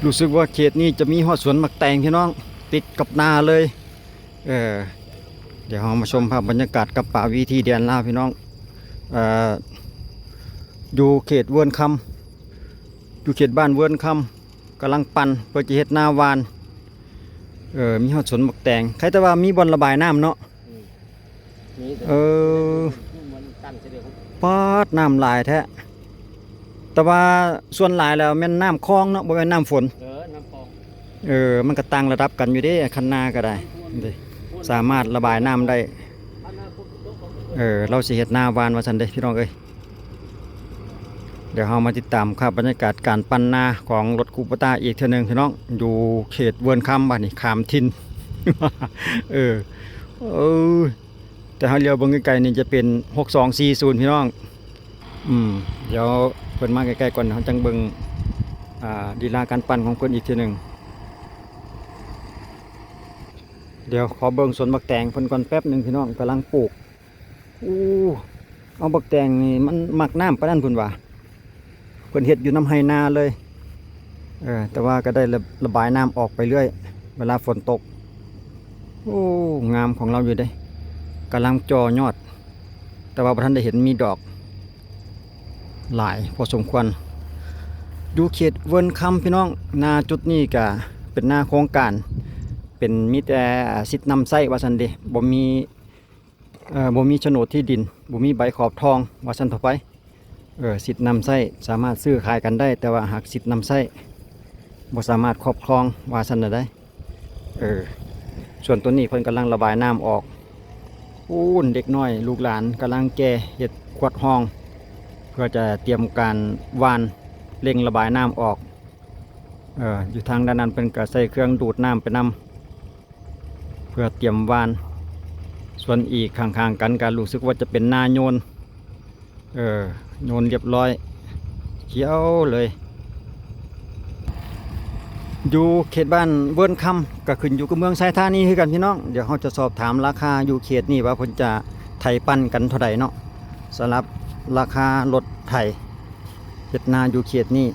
ຮູ້ສຶກວ່າເຂດນີ້ຈະມີຮອດສວນໝາກແຕງພີ່ນ້ອງ ຕິດກັບນາເລີຍ. ເອີ ດຽວເຮົາມາຊົມພາບບັນຍາກາດກັບປາວີທີແດນລາວພີ່ນ້ອງ. ເອີ ຢູ່ເຂດເວີນຄຳ ຢູ່ເຂດບ້ານເວີນຄຳ ກຳລັງປັ່ນເພື່ອຈະເຮັດນາຫວ່ານ. ເອີ ມີຮອດສວນໝາກແຕງ ໃຄແຕ່ວ່າມີບ່ອນລະບາຍນ້ຳເນາະ. ອືມ ມີແຕ່ ເອີ ມັນຕັນຊະເດ. ປາດ ນ້ຳຫຼາຍແທ້ ແຕ່ວ່າສ່ວນຫຼາຍແລ້ວແມ່ນນ້ຳຄອງເນາະ ບໍ່ແມ່ນນ້ຳຝົນ. ເອີ ນ້ຳຄອງ. ເອີ ມັນກໍຕ່າງລະດັບກັນຢູ່ເດ້ ຄັນນາກໍໄດ້ ນ້ຳຖ້ວມ ເດ້ ຖ້ວມ ສາມາດລະບາຍນ້ຳໄດ້. ຄັນນາຝົນຕົກກໍ ເອີ ລາວຊິເຮັດນາຫວ່ານວ່າຊັ້ນເດ້ ພີ່ນ້ອງເອີຍ. ດຽວເຮົາມາຕິດຕາມພາບບັນຍາກາດການປັ່ນນາຂອງລົດຄູໂບຕ້າອີກເທື່ອໜຶ່ງພີ່ນ້ອງ ຢູ່ເຂດເວີນຄຳ. ບາດນີ້ຂ້າມຖິ່ນ ເອີ ເອີ ແຕ່ເຮົາຫຼຽວເບິ່ງໄກໆນີ້ຈະເປັນຫົກສອງສີ່ສູນພີ່ນ້ອງ. ອືມ ດຽວເພິ່ນມາໃກ້ໆກ່ອນ ເຮົາຈັ່ງເບິ່ງ ອ່າ ລີລາການປັ່ນຂອງເພິ່ນອີກເທື່ອໜຶ່ງ. ດຽວຂໍເບິ່ງສວນໝາກແຕງເພິ່ນກ່ອນແປັບໜຶ່ງພີ່ນ້ອງ ກຳລັງປູກ. ໂອ້ ເອົາ ບັກແຕງນີ້ມັນມັກນ້ຳປານນັ້ນເພິ່ນວ່າ ເພິ່ນເຮັດຢູ່ນຳໄຮ່ນາເລີຍ. ເອີ ແຕ່ວ່າກໍໄດ້ລະ ລະບາຍນ້ຳອອກໄປເລື້ອຍເວລາຝົນຕົກ. ໂອ້ ງາມຂອງລາວຢູ່ເດ້ ກຳລັງຈ່ອຍອດ ແຕ່ວ່າບໍ່ທັນໄດ້ເຫັນມີດອກຫຼາຍພໍສົມຄວນ. ຢູ່ເຂດເວີນຄຳພີ່ນ້ອງ ນາຈຸດນີ້ກະເປັນນາໂຄງການ ເປັນ ມີແຕ່ ອາ ສິດນຳໃຊ້ວ່າຊັ້ນເດ ບໍ່ມີ ເອີ ບໍ່ມີໂສນດທີ່ດິນ ບໍ່ມີໃບຂອບທອງວ່າຊັ້ນເຖາະໄປ. ເອີ ສິດນຳໃຊ້ສາມາດຊື້ຂາຍກັນໄດ້ ແຕ່ວ່າຫາກສິດນຳໃຊ້ບໍ່ສາມາດຄອບຄອງວ່າຊັ້ນນະໄດ໋. ເອີ ສ່ວນຕົວນີ້ເພິ່ນກຳລັງລະບາຍນ້ຳອອກ. ໂອ້ ເດັກນ້ອຍລູກຫຼານກຳລັງແກ່ເຮັດຂວດຮ່ອງ ເພື່ອຈະຕຽມການຫວ່ານ ເລັ່ງລະບາຍນ້ຳອອກ. ເອີ ຢູ່ທາງດ້ານນັ້ນເພິ່ນກໍໃສ່ເຄື່ອງດູດນ້ຳໄປນຳ ເພື່ອຕຽມຫວ່ານ. ສ່ວນອີກຂ້າງໆກັນກໍຮູ້ສຶກວ່າຈະເປັນນາໂຍນ. ເອີ ໂຍນລຽບຮ້ອຍ ຂຽວເລີຍ. ຢູ່ເຂດບ້ານເວີນຄຳ ກໍຂຶ້ນຢູ່ກັບເມືອງໄຊທານີຄືກັນພີ່ນ້ອງ. ດຽວເຮົາຈະສອບຖາມລາຄາຢູ່ເຂດນີ້ວ່າເພິ່ນຈະໄຖປັ່ນກັນເທົ່າໃດເນາະ ສຳລັບລາຄາລົດໄຖ ເຮັດນາຢູ່ເຂດນີ້.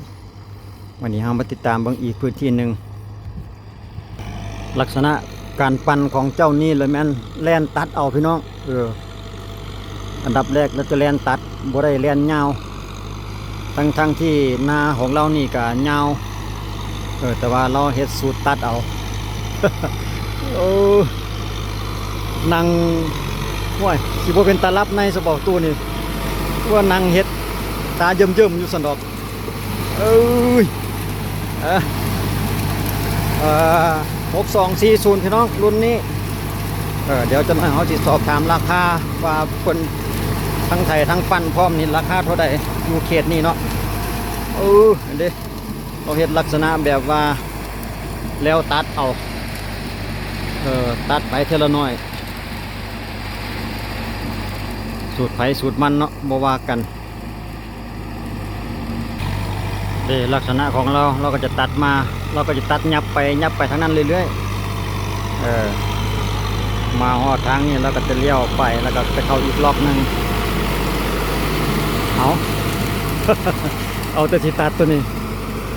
ວັນນີ້ເຮົາມາຕິດຕາມເບິ່ງອີກພື້ນທີ່ໜຶ່ງ. ລັກສະນະການປັ່ນຂອງເຈົ້ານີ້ລະແມ່ນແລ່ນຕັດເອົາພີ່ນ້ອງ. ເອີ ອັນດັບແລກລະຈະແລ່ນຕັດ ບໍ່ໄດ້ແລ່ນຍາວ ທັງໆທີ່ນາຂອງລາວນີ້ກະຍາວ. ເອີ ແຕ່ວ່າລາວເຮັດສູດຕັດເອົາ. ໂອ້ ນັ່ງ ໂອ້ຍ ຊິບໍ່ເປັນຕາຫຼັບໃນສະບອກຕູ້ນີ້ ວ່ານັ່ງເຮັດຕາເຢິມໆຢູ່ຊັ້ນດອກ. ເອີຍ ເອີ ເອີ ຫົກສອງສີ່ສູນ ພີ່ນ້ອງ ລຸ້ນນີ້. ເອີ ດຽວຈັກໜ້ອຍເຮົາຊິສອບຖາມລາຄາວ່າເພິ່ນ ທັງໄຖທັງປັ່ນພ້ອມນີ້ລາຄາເທົ່າໃດ ຢູ່ເຂດນີ້ເນາະ. ເອີ ເຫັນເດ້ ເຂົາເຮັດລັກສະນະແບບວ່າແລ້ວຕັດເອົາ ເອີ ຕັດໄປເທື່ອລະໜ້ອຍ ສູດໃຜສູດມັນເນາະ ບໍ່ວ່າກັນ. ເດ້ ລັກສະນະຂອງລາວ ລາວກໍຈະຕັດມາ ລາວກໍຈະຕັດຫຍັບໄປ ຫຍັບໄປທາງນັ້ນເລື້ອຍໆ. ເອີ ມາຮອດທາງນີ້ ລາວກໍຈະລ້ຽວໄປ ແລ້ວກໍໄປເຂົ້າອີກລັອກໜຶ່ງ. ເອົາ ເອົາແຕ່ຊິຕັດໂຕນີ້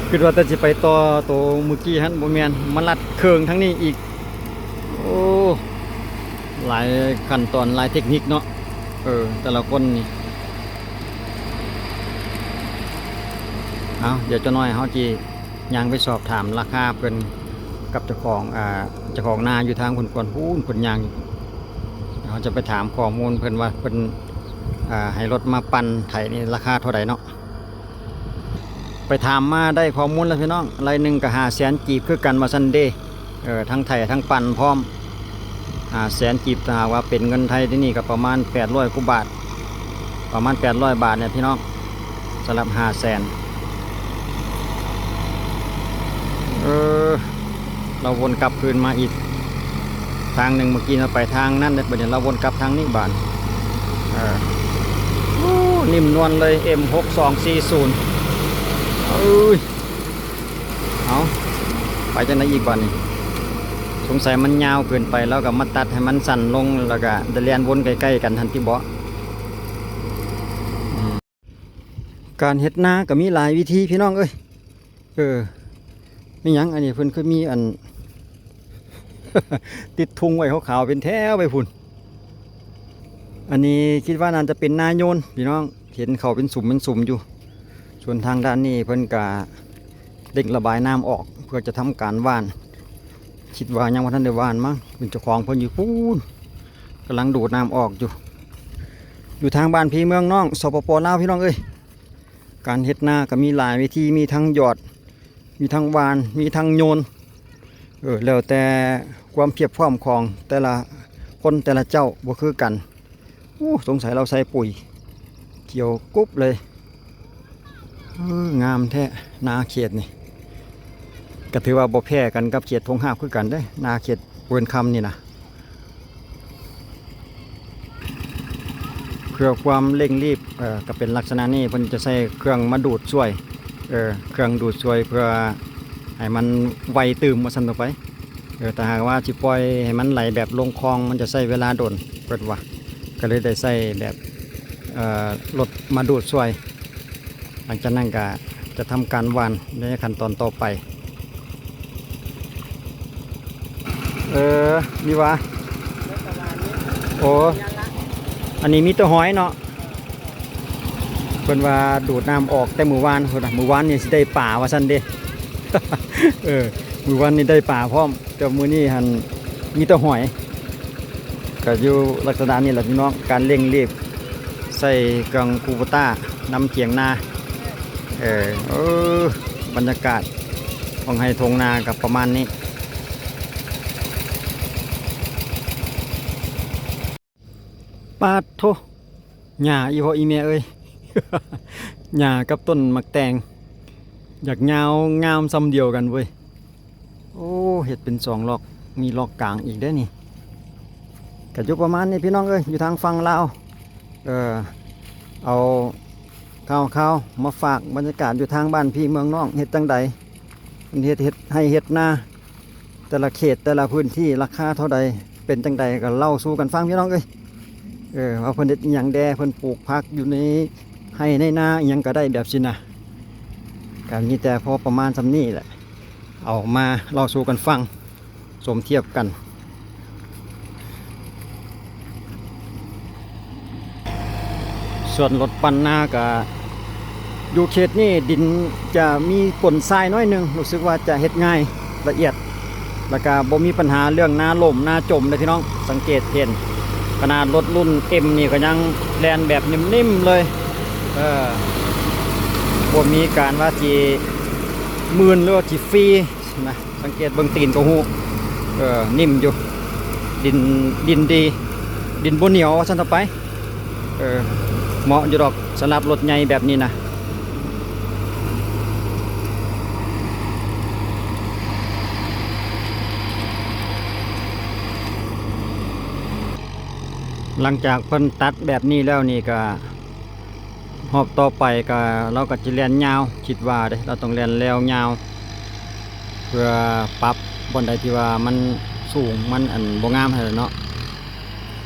ຄິດວ່າແຕ່ຊິໄປຕໍ່ໂຕມື້ກີ້ຫັ້ນ ບໍ່ແມ່ນ ມາລັດເຄິ່ງທາງນີ້ອີກ. ໂອ້ ຫຼາຍຂັ້ນຕອນ ຫຼາຍເຕັກນິກເນາະ. ເອີ ແຕ່ລະຄົນນີ້ ເອົາ ດຽວຈັກໜ້ອຍເຮົາຊິຍ່າງໄປສອບຖາມລາຄາເພິ່ນກັບເຈົ້າຂອງ ອ່າ ເຈົ້າຂອງນາຢູ່ທາງພຸ້ນກ່ອນ ພຸ້ນເພິ່ນຍ່າງ. ເຮົາຈະໄປຖາມຂໍ້ມູນເພິ່ນວ່າເພິ່ນ ອ່າ ໃຫ້ລົດມາປັ່ນໄຖນີ້ລາຄາເທົ່າໃດເນາະ. ໄປຖາມມາໄດ້ຂໍ້ມູນແລ້ວພີ່ນ້ອງ ໄລ່ໜຶ່ງກໍຫ້າແສນກີບຄືກັນວ່າຊັ້ນເດ້. ເອີ ທັງໄຖທັງປັ່ນພ້ອມ ຫ້າແສນກີບ ຖ້າຫາກວ່າເປັນເງິນໄທດຽວນີ້ກໍປະມານແປດຮ້ອຍກວ່າບາດ ປະມານແປດຮ້ອຍບາດນີ້ພີ່ນ້ອງ ສຳລັບຫ້າແສນ. ເອີ ລາວວົນກັບຄືນມາອີກທາງໜຶ່ງ ເມື່ອກີ້ເຮົາໄປທາງນັ້ນເດ້ ບັດນີ້ລາວວົນກັບທາງນີ້ບາດ. ເອີ ໂອ້ ນິ້ມນວນເລີຍ ເອັມຫົກສອງສີ່ສູນ. ເອີຍ ເອົາ ໄປຈັ່ງໃດອີກບາດນີ້? ສົງໄສມັນຍາວເກີນໄປ ລາວກໍມາຕັດໃຫ້ມັນສັ້ນລົງ ແລ້ວກໍໄດ້ແລ່ນວົນໃກ້ໆກັນຫັ້ນຕິເບາະ. ການເຮັດນາກໍມີຫຼາຍວິທີພີ່ນ້ອງເອີຍ. ເອີ ແມ່ນຫຍັງອັນນີ້ ເພິ່ນຄືມີອັນ ຕິດທຸງໄວ້ຂາວໆ ເປັນແຖວໄປພຸ້ນ. ອັນນີ້ຄິດວ່າໜ້າຈະເປັນນາໂຍນພີ່ນ້ອງ, ເຫັນເຂົາເປັນສຸມເປັນສຸມຢູ່. ສ່ວນທາງດ້ານນີ້ເພິ່ນກະເລັ່ງລະບາຍນ້ຳອອກ ເພື່ອຈະທຳການຫວ່ານ. ຄິດວ່າຍັງບໍ່ທັນໄດ້ຫວ່ານມັ້ງ, ເປັນເຈົ້າຂອງເພິ່ນຢູ່ພຸ້ນ ກຳລັງດູດນ້ຳອອກຢູ່. ຢູ່ທາງບ້ານພີ່ເມືອງນ້ອງ ສປປ ລາວ ພີ່ນ້ອງເອີຍ. ການເຮັດນາກໍມີຫຼາຍວິທີ, ມີທັງຢອດ ມີທັງຫວ່ານ ມີທັງໂຍນ. ເອີ ແລ້ວແຕ່ຄວາມພຽບພ້ອມຂອງແຕ່ລະຄົນແຕ່ລະເຈົ້າບໍ່ຄືກັນ. ໂອ້ ສົງໄສລາວໃສ່ປຸ໋ຍຂຽວກຸບເລີຍ. ເອີ ງາມແທ້ນາເຂດນີ້. ກໍຖືວ່າບໍ່ແພ້ກັນກັບເຂດທົ່ງຫາບຄືກັນເດ້ ນາເຂດເວີນຄຳນີ້ນະ. ເພື່ອຄວາມເລັ່ງລີບ ເອີ ກໍເປັນລັກສະນະນີ້ ເພິ່ນຈະໃຊ້ເຄື່ອງມາດູດຊ່ວຍ ເອີ ເຄື່ອງດູດຊ່ວຍເພື່ອໃຫ້ມັນໄວຕື່ມ ວ່າຊັ້ນເຖາະໄປ. ເອີ ຖ້າຫາກວ່າຊິປ່ອຍໃຫ້ມັນໄຫຼແບບລົງຄອງ ມັນຈະໃຊ້ເວລາດົນ ເພິ່ນວ່າ ກໍເລີຍໄດ້ໃຊ້ແບບ ເອີ ລົດມາດູດຊ່ວຍ. ຫຼັງຈາກນັ້ນກໍຈະທຳການຫວ່ານໃນຂັ້ນຕອນຕໍ່ໄປ. ເອີ ມີຫວາ? ໂອ້ ອັນນີ້ມີແຕ່ຫອຍເນາະ. ເພິ່ນວ່າດູດນ້ຳອອກແຕ່ມື້ວານພຸ້ນນະ, ມື້ວານນີ້ຊິໄດ້ປາວ່າຊັ້ນເດ້. ເອີ ມື້ວານນີ້ໄດ້ປາພ້ອມ, ແຕ່ມື້ນີ້ຫັ້ນມີແຕ່ຫອຍ. ກໍຢູ່ລັກສະນະນີ້ແຫຼະພີ່ນ້ອງ, ການເລັ່ງລີບ ໃສ່ເຄື່ອງຄູໂບຕ້ານຳຖຽງນາ. ເອີ ເອີ ບັນຍາກາດທ້ອງໄຮ່ທົ່ງນາກໍປະມານນີ້. ປາດໂທ້ ຫຍ້າອີ່ພໍ່ອີ່ແມ່ເອີຍ, ຫຍ້າກັບຕົ້ນໝາກແຕງ ຢາກຍາວງາມຊ່ຳດຽວກັນເວີຍ. ໂອ້ ເຮັດເປັນສອງລອກ ມີລອກກາງອີກເດ້ນີ້. ກະຢູ່ປະມານນີ້ພີ່ນ້ອງເອີຍ, ຢູ່ທາງຝັ່ງລາວ. ເອີ ເອົາຂ່າວໆມາຝາກ, ບັນຍາກາດຢູ່ທາງບ້ານພີ່ເມືອງນ້ອງ ເຮັດຈັ່ງໃດ ເຮັດ ເຮັດໄຮ່ເຮັດນາ ແຕ່ລະເຂດ ແຕ່ລະພື້ນທີ່ ລາຄາເທົ່າໃດ ເປັນຈັ່ງໃດ ກໍເລົ່າສູ່ກັນຟັງພີ່ນ້ອງເອີຍ. ເອີ ວ່າເພິ່ນເຮັດອີ່ຫຍັງແດ່ ເພິ່ນປູກຜັກຢູ່ໃນໄຮ່ໃນນາອີ່ຫຍັງກໍໄດ້ແບບຊີ້ນະ. ກໍມີແຕ່ພໍປະມານສ່ຳນີ້ແຫຼະ ເອົາມາເລົ່າສູ່ກັນຟັງ ສົມທຽບກັນ. ສ່ວນລົດປັ່ນນາກະ ຢູ່ເຂດນີ້ດິນຈະມີປົນຊາຍໜ້ອຍໜຶ່ງ, ຮູ້ສຶກວ່າຈະເຮັດງ່າຍ ລະອຽດ ແລ້ວກະບໍ່ມີບັນຫາເລື່ອງນາລົ້ມນາຈົມເດ້ພີ່ນ້ອງ. ສັງເກດເຫັນ ຂະໜາດລົດລຸ້ນເອັມນີ້ກໍຍັງແລ່ນແບບນິ່ມໆເລີຍ. ເອີ ບໍ່ມີການວ່າຊິມື່ນ ຫຼືວ່າຊິຟຣີນະ. ສັງເກດເບິ່ງຕີນກໍຮູ້ ເອີ ນິ່ມຢູ່ ດິນ ດິນດີ ດິນບໍ່ໜຽວວ່າຊັ້ນເຖາະໄປ. ເອີ ເໝາະຢູ່ດອກສຳລັບລົດໃຫຍ່ແບບນີ້ນະ. ຫຼັງຈາກເພິ່ນຕັດແບບນີ້ແລ້ວນີ້ກະ ຮອບຕໍ່ໄປກໍ ລາວກໍຈະແລ່ນຍາວ ຄິດວ່າເດ້ ລາວຕ້ອງແລ່ນແລວຍາວ ເພື່ອປັບບ່ອນໃດທີ່ວ່າມັນສູງ ມັນ ອັນ ບໍ່ງາມຫັ້ນແຫຼະເນາະ.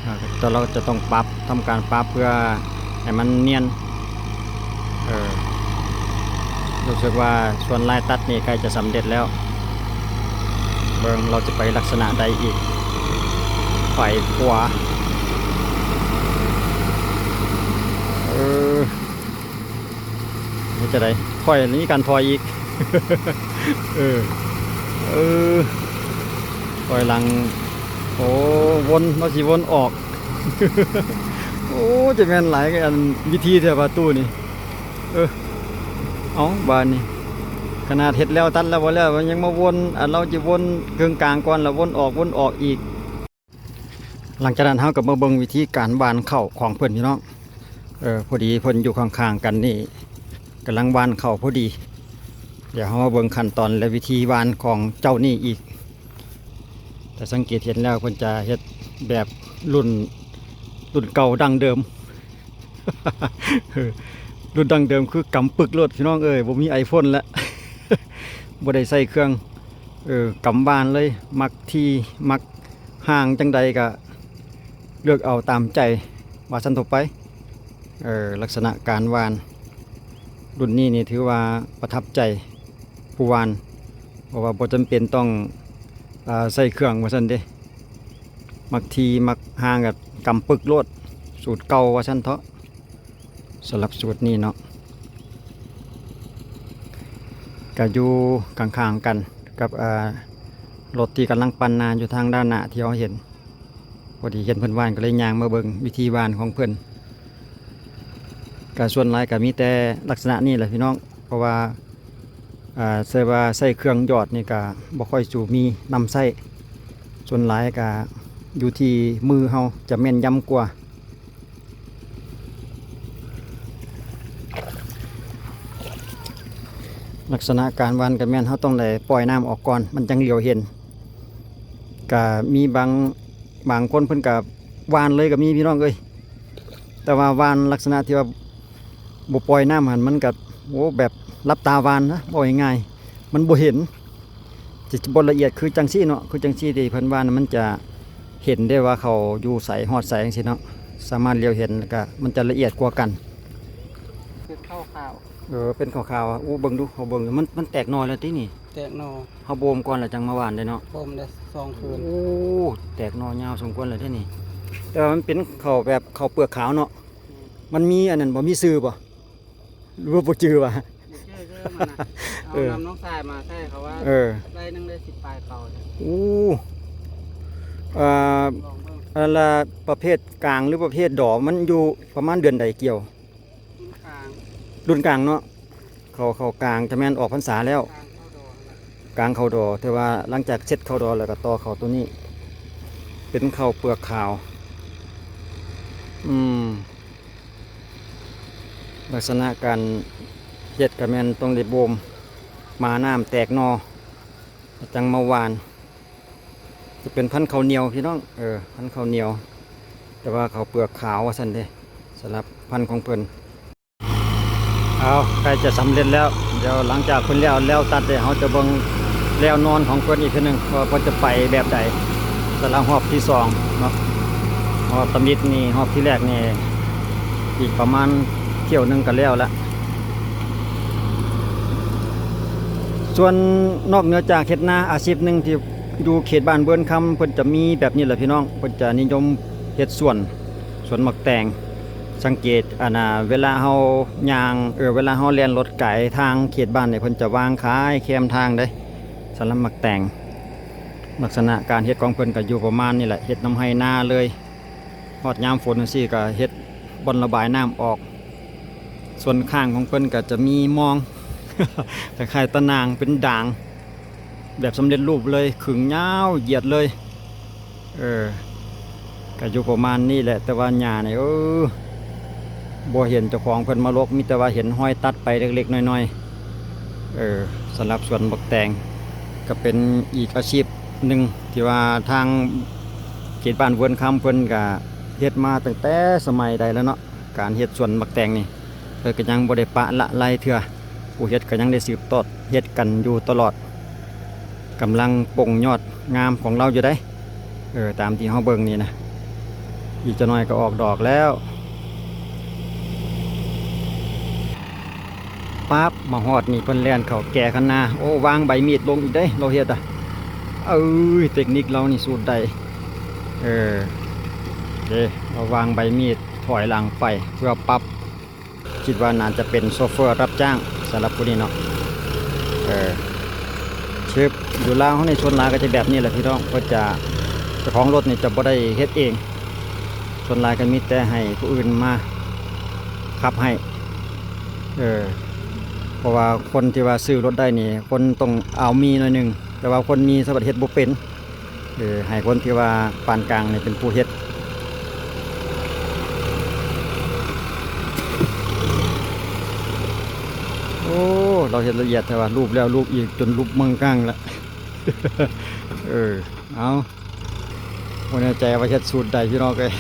ອາ ແຕ່ລາວຈະຕ້ອງປັບ ທຳການປັບເພື່ອໃຫ້ມັນນຽນ. ເອີ ຮູ້ສຶກວ່າສ່ວນລາຍຕັດນີ້ໃກ້ຈະສຳເລັດແລ້ວ. ເບິ່ງລາວຈະໄປລັກສະນະໃດອີກ. ໄປຂວາ. ເອີ ເຮັດຈັ່ງໃດ? ຖອຍ ມີການຖອຍອີກ. ເອີ ເອີ ຖອຍຫຼັງ. ໂອ້ ວົນ ລາວຊິວົນອອກ. ໂອ້ ຈະແມ່ນຫຼາຍ ອັນ ວິທີແທ້ປະຕູນີ້. ເອີ ເອົາ ບາດນີ້ ຂະໜາດເຮັດແລ້ວ ຕັດແລ້ວ ບໍ່ແລ້ວ ຍັງມາວົນ. ອັນ ລາວຈະວົນເຄິ່ງກາງກ່ອນ ແລ້ວວົນອອກ ວົນອອກອີກ. ຫຼັງຈາກນັ້ນ ເຮົາກໍມາເບິ່ງວິທີການຫວ່ານເຂົ້າຂອງເພິ່ນ ພີ່ນ້ອງ. ເອີ ພໍດີເພິ່ນຢູ່ຂ້າງໆກັນນີ້ ກຳລັງຫວ່ານເຂົ້າພໍດີ. ດຽວເຮົາມາເບິ່ງຂັ້ນຕອນ ແລະ ວິທີຫວ່ານຂອງເຈົ້ານີ້ອີກ. ແຕ່ສັງເກດເຫັນແລ້ວ ເພິ່ນຈະເຮັດແບບລຸ້ນ ລຸ້ນເກົ່າດັ້ງເດີມ. ລຸ້ນດັ້ງເດີມຄືກຳປຶກໂລດ ພີ່ນ້ອງເອີຍ, ບໍ່ມີໄອໂຟນແລ້ວ. ບໍ່ໄດ້ໃສ່ເຄື່ອງ ເອີ ກຳຫວ່ານເລີຍ. ມັກທີ່ ມັກຫ່າງຈັ່ງໃດກະເລືອກເອົາຕາມໃຈ ວ່າຊັ້ນເຖາະໄປ. ເອີ ລັກສະນະການຫວ່ານລຸ້ນນີ້ນີ້ ຖືວ່າປະທັບໃຈຜູ້ຫວ່ານ. ເພາະວ່າບໍ່ຈຳເປັນຕ້ອງ ອາ ໃຊ້ເຄື່ອງວ່າຊັ້ນເດ. ມັກຖີ່ມັກຫາງກໍກຳປຶກໂລດ ສູດເກົ່າວ່າຊັ້ນເຖາະ. ສຳລັບສູດນີ້ເນາະ ກະຢູ່ຂ້າງໆກັນກັບ ອາ ລົດທີ່ກຳລັງປັ້ນນາຢູ່ທາງດ້ານໜ້າທີ່ເຮົາເຫັນ. ພໍດີເຫັນເພິ່ນຫວ່ານ ກໍເລີຍຍ່າງມາເບິ່ງວິທີຫວ່ານຂອງເພິ່ນ. ກະສ່ວນຫຼາຍກະມີແຕ່ລັກສະນະນີ້ແຫຼະພີ່ນ້ອງ ເພາະວ່າ ອາ ໃສ່ວ່າໃຊ້ເຄື່ອງຢອດນີ້ກະບໍ່ຄ່ອຍສູ່ມີນຳໃຊ້. ສ່ວນຫຼາຍກະຢູ່ທີ່ມືເຮົາຈະແມ່ນຢຳກວ່າ. ລັກສະນະການຫວ່ານກໍແມ່ນເຮົາຕ້ອງໄດ້ປ່ອຍນ້ຳອອກກ່ອນ ມັນຈັ່ງຫຼຽວເຫັນ. ກະມີບາງ ບາງຄົນເພິ່ນກະຫວ່ານເລີຍກໍມີພີ່ນ້ອງເອີຍ. ແຕ່ວ່າຫວ່ານລັກສະນະທີ່ວ່າບໍ່ປ່ອຍນ້ຳຫັ້ນ ມັນກະ ໂອ້ ແບບຫຼັບຕາຫວ່ານນະ ເວົ້າງ່າຍໆ ມັນບໍ່ເຫັນ. ຈະ ຈະບໍ່ລະອຽດຄືຈັ່ງຊີ້ເນາະ ຄືຈັ່ງຊີ້ທີ່ເພິ່ນວ່ານະ ມັນຈະເຫັນໄດ້ວ່າເຂົາຢູ່ໃສຮອດໃສຈັ່ງຊີ້ເນາະ ສາມາດຫຼຽວເຫັນ ແລ້ວກະມັນຈະລະອຽດກວ່າກັນ. ເປັນຂາວໆ ເອີ ເປັນຂາວໆ ໂອ້ ເບິ່ງດູ ເຮົາເບິ່ງ ມັນ ມັນແຕກໜໍ່ແລ້ວຕິນີ້? ແຕກໜໍ່ ເຮົາໂບມກ່ອນແລ້ວຈັ່ງມາຫວ່ານເດ້ເນາະ. ໂບມໄດ້ສອງຄືນ. ໂອ້ ແຕກໜໍ່ຍາວສົມຄວນແລ້ວເດ້ນີ້ ແຕ່ວ່າມັນເປັນເຂົ້າແບບເຂົ້າເປືອກຂາວເນາະ. ອືມ ມັນມີອັນນັ້ນບໍ່ ມີຊື່ບໍ່? ຫຼືວ່າບໍ່ຈື່ວ່າ ບໍ່ຈື່ ເອີ ເອົາ ເອີ ນຳນ້ອງຊາຍມາໃສ່ ເຂົາວ່າ ເອີ ໄລ່ໜຶ່ງໄດ້ສິບປາຍເປົາ. ໂອ້ ເອີ ລອງເບິ່ງ ອັນລະປະເພດກາງ ຫຼືປະເພດດໍ ມັນຢູ່ປະມານເດືອນໃດກ່ຽວ? ລຸ້ນກາງ ລຸ້ນກາງເນາະ. ເຂົ້າ ເຂົ້າກາງຈະແມ່ນອອກພັນສາແລ້ວ ກາງເຂົ້າດໍ ແຕ່ວ່າຫຼັງຈາກເສັດເຂົ້າດໍແລ້ວກໍຕໍ່ເຂົ້າໂຕນີ້ ເປັນເຂົ້າເປືອກຂາວ. ອືມ ລັກສະນະການເຮັດກໍແມ່ນຕ້ອງໄດ້ໂບມ ໝານ້ຳແຕກໜໍ່ ແລ້ວຈັ່ງມາຫວ່ານ. ຈະເປັນພັນເຂົ້າໜຽວພີ່ນ້ອງ ເອີ ພັນເຂົ້າໜຽວ ແຕ່ວ່າເຂົ້າເປືອກຂາວວ່າຊັ້ນເດ້ ສຳລັບພັນຂອງເພິ່ນ. ເອົາ ໃກ້ຈະສຳເລັດແລ້ວ ດຽວຫຼັງຈາກເພິ່ນແລ້ວ ແລ້ວຕັດແລ້ວ ເຮົາຈະເບິ່ງແລ້ວນອນຂອງເພິ່ນອີກເທື່ອໜຶ່ງ ວ່າເພິ່ນຈະໄປແບບໃດ ສຳລັບຮອບທີສອງເນາະ. ຮອບທຳອິດນີ້ ຮອບທີແລກນີ້ ອີກປະມານຖ້ຽວໜຶ່ງກໍແລ້ວລະ. ສ່ວນນອກເໜືອຈາກເຮັດນາ ອາຊີບໜຶ່ງທີ່ຢູ່ເຂດບ້ານເວີນຄຳ ເພິ່ນຈະມີແບບນີ້ແຫຼະພີ່ນ້ອງ ເພິ່ນຈະນິຍົມເຮັດສວນ ສວນໝາກແຕງ. ສັງເກດ ອັນນ່າ ເວລາເຮົາຍ່າງ ເອີ ເວລາເຮົາແລ່ນລົດໄກທາງເຂດບ້ານນີ້ ເພິ່ນຈະວາງຂາຍແຄມທາງເດ້ ສຳລັບໝາກແຕງ. ລັກສະນະການເຮັດຂອງເພິ່ນກໍຢູ່ປະມານນີ້ແຫຼະ ເຮັດນຳໄຮ່ນາເລີຍ. ຮອດຍາມຝົນຈັ່ງຊີ້ກໍເຮັດບ່ອນລະບາຍນ້ຳອອກ. ສ່ວນຂ້າງຂອງເພິ່ນກໍຈະມີມອງ ຄ້າຍໆຕາໜ່າງເປັນດາງ ແບບສຳເລັດຮູບເລີຍ ຂຶງຍາວຢຽດເລີຍ. ເອີ ກໍຢູ່ປະມານນີ້ແຫຼະ ແຕ່ວ່າຫຍ້ານີ້ ເອີ ບໍ່ເຫັນເຈົ້າຂອງເພິ່ນມາລົກ ມີແຕ່ວ່າເຫັນຮອຍຕັດໄປເລັກໆນ້ອຍໆ. ເອີ ສຳລັບສວນໝາກແຕງ ກໍເປັນອີກອາຊີບໜຶ່ງທີ່ວ່າທາງເຂດບ້ານເວີນຄຳເພິ່ນກໍເຮັດມາຕັ້ງແຕ່ສະໄໝໃດແລ້ວເນາະ. ການເຮັດສວນໝາກແຕງນີ້ ເພິ່ນກໍຍັງບໍ່ໄດ້ປະລະໄລເທື່ອ ຜູ້ເຮັດກໍຍັງໄດ້ສືບທອດເຮັດກັນຢູ່ຕະຫຼອດ. ກຳລັງປົ່ງຍອດງາມຂອງລາວຢູ່ເດ້ ເອີ ຕາມທີ່ເຮົາເບິ່ງນີ້ນະ ອີກຈັກໜ້ອຍກໍອອກດອກແລ້ວ. ປັບ ມາຮອດນີ້ເພິ່ນແລ່ນເຂົ້າແກ່ຄັນນາ ໂອ້ ວາງໃບມີດລົງອີກເດ້ ລາວເຮັດອະ ເອີຍ ເຕັກນິກລາວນີ້ສູດໄດ້ ເອີ ເດ້ ລາວວາງໃບມີດຖອຍຫຼັງໄປເພື່ອປັບ ຄິດວ່າໜ້າຈະເປັນໂຊເຟີຮັບຈ້າງສຳລັບຜູ້ນີ້ເນາະ. ເອີ ຊຶບ ຢູ່ລາວເຮົານີ້ສ່ວນຫຼາຍກໍຈະແບບນີ້ແຫຼະພີ່ນ້ອງ ເພິ່ນຈະ ເຈົ້າຂອງລົດນີ້ຈະບໍ່ໄດ້ເຮັດເອງ ສ່ວນຫຼາຍກໍມີແຕ່ໃຫ້ຜູ້ອື່ນມາຂັບໃຫ້. ເອີ ເພາະວ່າຄົນທີ່ວ່າຊື້ລົດໄດ້ນີ້ ຄົນຕ້ອງອາວມີໜ້ອຍໜຶ່ງ ແຕ່ວ່າຄົນມີສາມາດເຮັດບໍ່ເປັນ. ເອີ ໃຫ້ຄົນທີ່ວ່າປານກາງນີ້ເປັນຜູ້ເຮັດ. ໂອ້ ລາວເຮັດລະອຽດແທ້ວ່າ ລູບແລ້ວລູບອີກ ຈົນລູບເມືອງກາງລະ. ເອີ ເອົາ ບໍ່ແນ່ໃຈວ່າເຮັດສູດໃດພີ່ນ້ອງເອີຍ.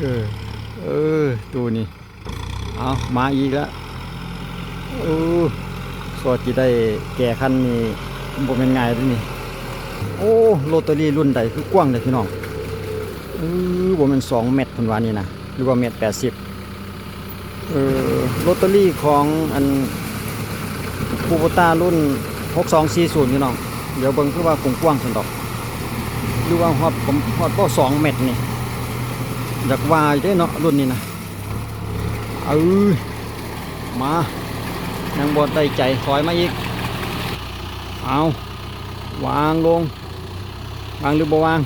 ເອີ ເອີ ຕູ້ນີ້ ເອົາ ມາອີກລະ. ໂອ້ ກວ່າຊິໄດ້ແກ່ຄັນນີ້ບໍ່ແມ່ນງ່າຍເດ້ນີ້. ໂອ້ ໂຣຕາຣີລຸ້ນໃດຄືກວ້າງເດ້ພີ່ນ້ອງ. ເອີ ບໍ່ແມ່ນສອງແມັດເພິ່ນວ່ານີ້ນະ ຫຼືວ່າແມັດແປດສິບ. ເອີ ໂຣຕາຣີຂອງອັນຄູໂບຕ້າລຸ້ນ ຫົກສອງສີ່ສູນ ພີ່ນ້ອງ. ດຽວເບິ່ງຄືວ່າກວ້າງໆຊັ້ນດອກ ຫຼືວ່າຮອດ ຮອດບໍ່ສອງແມັດນີ້ ຢາກວ່າຢູ່ເດ້ເນາະ ລຸ້ນນີ້ນະ. ເອີ ມາ ຍັງບໍ່ໄດ້ໃຈ ຖອຍມາອີກ. ເອົາ ວາງລົງ ວາງຫຼືບໍ່ວາງ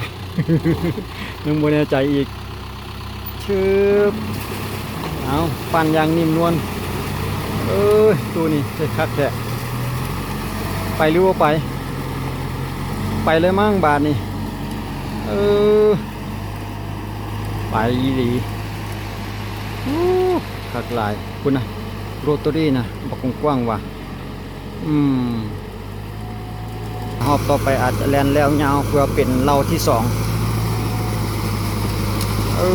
ຍັງບໍ່ແນ່ໃຈອີກ. ຊຶບ ເອົາ ປັ່ນຢ່າງນິ້ມນວນ. ເອີຍ ຕູ້ນີ້ເຮັດຄັກແທ້. ໄປຫຼືບໍ່ໄປ? ໄປເລີຍມັ້ງບາດນີ້. ເອີ ໄປອີ່ຫຼີ. ໂອ້ ຄັກຫຼາຍ. ພຸ້ນນະ ໂຣຕາຣີນະ ບັກກວ້າງໆວ່າ. ອືມ ຮອບຕໍ່ໄປອາດຈະແລ່ນແລ້ວຍາວເພື່ອເປັນເຫຼົ່າທີສອງ. ເອີ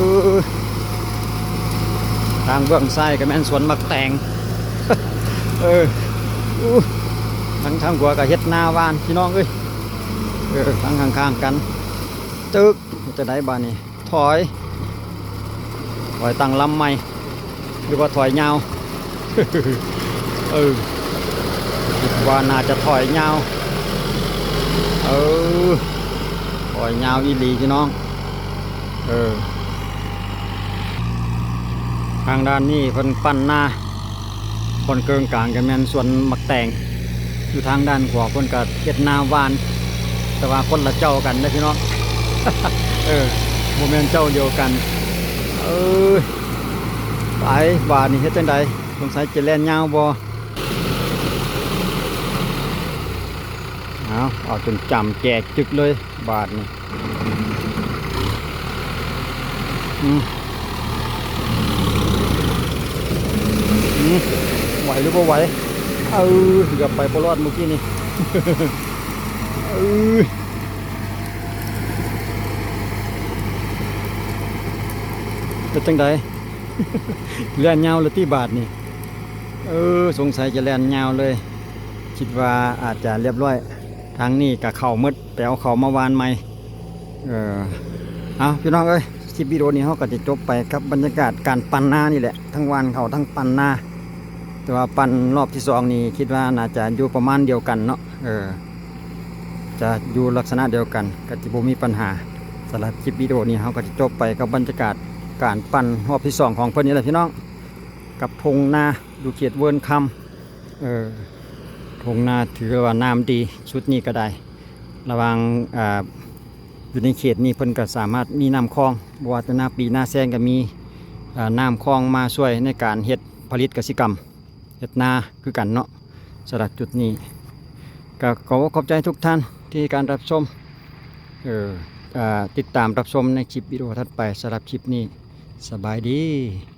ທາງເບື້ອງຊ້າຍກໍແມ່ນສວນໝາກແຕງ. ເອີ ອູ້ ທາງ ທາງຂວາກໍເຮັດນາຫວ່ານ ພີ່ນ້ອງເອີຍ. ເອີ ທາງຂ້າງໆກັນ. ຕຶກ ເຮັດຈັ່ງໃດບາດນີ້? ຖອຍ ຖອຍຕັ້ງລຳໃໝ່ ຫຼືວ່າຖອຍຍາວ? ເອີ ຄິດວ່າໜ້າຈະຖອຍຍາວ. ເອີ ຖອຍຍາວອີ່ຫຼີພີ່ນ້ອງ. ເອີ ທາງດ້ານນີ້ເພິ່ນປັ້ນນາ. ບ່ອນເຄິ່ງກາງກໍແມ່ນສວນໝາກແຕງ, ຢູ່ທາງດ້ານຂວາເພິ່ນກໍເຮັດນາຫວ່ານ ແຕ່ວ່າຄົນລະເຈົ້າກັນເດ້ພີ່ນ້ອງ. ເອີ ບໍ່ແມ່ນເຈົ້າດຽວກັນ. ເອີ ໄປ ບາດນີ້ເຮັດຈັ່ງໃດ? ສົງໄສຈະແລ່ນຍາວບໍ່? ເອົາ ເອົາຈົນຈ້ຳແຈກຈຶກເລີຍບາດນີ້. ອືມ ອືມ ໄຫວຫຼືບໍ່ໄຫວ? ເອີ ເກືອບໄປບໍ່ລອດມື້ກີ້ນີ້. ເອີ ເປັນຈັ່ງໃດ? ແລ່ນຍາວແລ້ວຕິບາດນີ້? ເອີ ສົງໄສຈະແລ່ນຍາວເລີຍ. ຄິດວ່າອາດຈະລຽບຮ້ອຍ. ທາງນີ້ກະເຂົ້າໝົດ ໄປເອົາເຂົ້າມາຫວ່ານໃໝ່. ເອີ ເອົາ ພີ່ນ້ອງເອີຍ ຄລິບວິດີໂອນີ້ເຮົາກໍຈະຈົບໄປກັບບັນຍາກາດການປັ່ນນານີ້ແຫຼະ ທັງຫວ່ານເຂົ້າທັງປັ່ນນາ. ແຕ່ວ່າປັ່ນຮອບທີສອງນີ້ ຄິດວ່າໜ້າຈະຢູ່ປະມານດຽວກັນເນາະ. ເອີ ຈະຢູ່ລັກສະນະດຽວກັນ ກໍຈະບໍ່ມີບັນຫາ. ສຳລັບຄລິບວິດີໂອນີ້ ເຮົາກໍຈະຈົບໄປກັບບັນຍາກາດການປັ່ນຮອບທີສອງຂອງເພິ່ນນີ້ແຫຼະ ພີ່ນ້ອງ, ກັບທົ່ງນາຢູ່ເຂດເວີນຄຳ. ເອີ ທົ່ງນາຖືວ່ານ້ຳດີ ຊຸດນີ້ກໍໄດ້ ລະຫວ່າງ ອ່າ ຢູ່ໃນເຂດນີ້ເພິ່ນກໍສາມາດມີນ້ຳຄອງ ບໍ່ວ່າແຕ່ນາປີນາແຊງກໍມີ ເອີ ນ້ຳຄອງມາຊ່ວຍໃນການເຮັດຜະລິດກະສິກຳ ເຮັດນາຄືກັນເນາະ. ສຳລັບຈຸດນີ້ກໍຂໍຂອບໃຈທຸກທ່ານທີ່ການຮັບຊົມ ເອີ ອ່າ ຕິດຕາມຮັບຊົມໃນຄລິບວິດີໂອຖັດໄປ. ສຳລັບຄລິບນີ້ ສະບາຍດີ.